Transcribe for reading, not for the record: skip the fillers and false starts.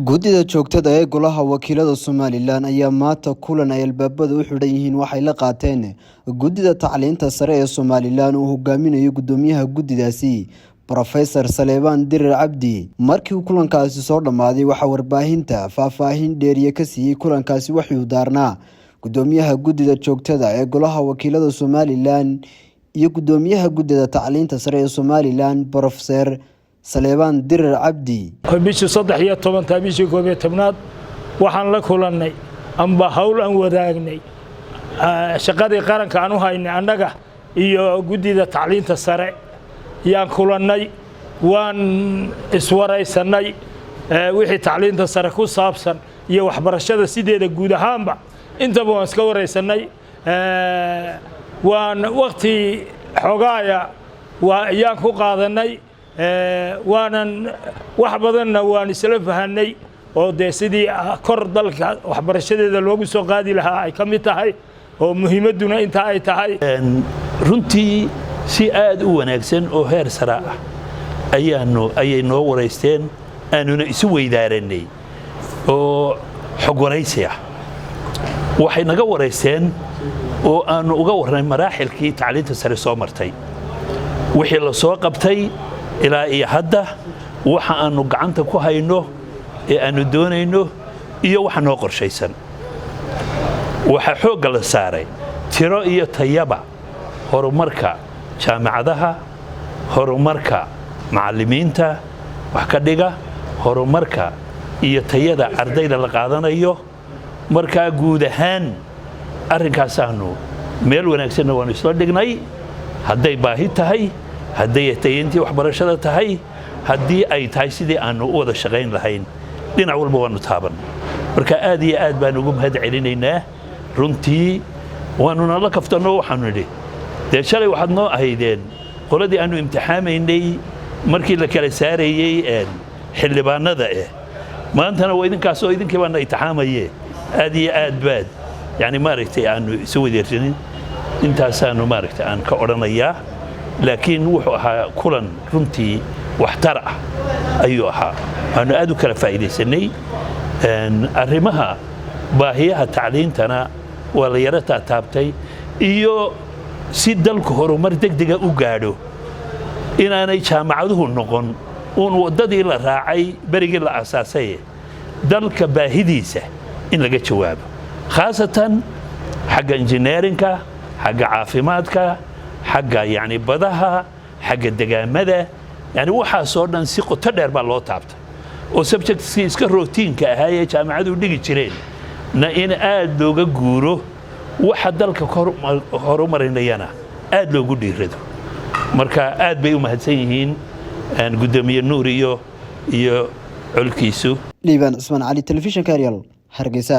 Guddida joogtada ee Golaha Wakiilada Somalilan ayaa maanta kulan ay albaabada u xidhan yihiin waxay la qaateen Guddida Tacliinta Sare ee Somalilan oo hogaaminayo guddoomiyaha guddidaasi, Professor Saleebaan Dirir Cabdi. Markii uu kulankaasi soo dhammaaday, waxaa warbaahinta faahfaahin dheeriye ka siiyey kulankaasi waxuu daarnaa guddoomiyaha guddida joogtada ee Golaha Wakiilada Somalilan iyo guddoomiyaha Guddida Tacliinta Sare ee Somalilan, Professor Saleebaan Dirir Cabdi. Bishii 13-ta, bishii 11-aad, waxaan la kulannay amba hawl aan wadaagnay shaqadii qaranka aan u haynay annaga iyo guddida tacliinta sare yaan kulannay. Waan iswaraysannay wixii tacliinta sare ku saabsan iyo waxbarashada sideeda guud ahaanba, intaba waan iska waraysannay. Waan wakti xoogaaya yaan ku qaadannay, waanan wax badanna waan isla fahanay oo dee sidii kor dalka waxbarashadeeda loogu soo qaadi lahaa ay ka mid tahay oo muhiimadduna intaa ay tahay. Runtii si aad u wanaagsan oo heer sara ah ayaanu ayay noo waraysteen, aanuna isu weydaaranay oo xog waraysi ah. Waxay naga waraysteen oo aanu uga warnay maraaxilkii tacliinta sare soo martay, wixii la soo qabtay ilaa iyo hadda, waxa aanu gacanta ku hayno ee aanu doonayno iyo waxa noo qorshaysan. Waxaa xoogga la saaray tiro iyo tayaba horumarka jaamacadaha, horumarka macallimiinta wax ka dhiga, horumarka iyo tayada ardayda la qaadanayo. Markaa guud ahaan arrinkaasaanu meel wanaagsanna waanu isla dhignay, hadday baahi tahay, hadday tayeyntii waxbarashada tahay, haddii ay tahay sidii aanu u wada shaqayn lahayn, dhinac walba waanu taaban. Marka aad iyo aad baan ugu mahad celinaynaa runtii. Waanuna la kaftanno, waxaanu nidhi, dee shalay waxaad noo ahaydeen qoladii aanu imtixaamaynay markii la kala saarayey xildhibaanada, maantana waa idinkaasoo idinkii baana imtixaamaye. Aad iyo aad baad yani maaragtay aanu isu wadeersanin. Intaasaanu maaragtay aan ka odhanayaa, laakiin wuxuu ahaa kulan runtii waxtar ah ayuu ahaa. Waanu aad u kala faa'iidaysanay. Arrimaha baahiyaha tacliintana waa la yaro taataabtay, iyo si dalku horumar degdega u gaadho inaanay jaamacaduhu noqon uun waddadii la raacay berigii la aasaasay, dalka baahidiisa in laga jawaabo, khaasatan xagga injineerinka, xagga caafimaadka, xagga yani badaha, xagga degaamada, yani waxaasoo dhan si qoto dheer baa loo taabtay oo subjectskii iska routine-ka ahaa ee jaamacadu dhigi jireen na in aad looga guuro, waxa dalka horumarinayana aad loogu dhiirado. Marka aad bay u mahadsan yihiin guddoomiye Nuur iyo colkiisu. Liibaan Cusmaan Cali, Telefishinka Eryal, Hargeysa.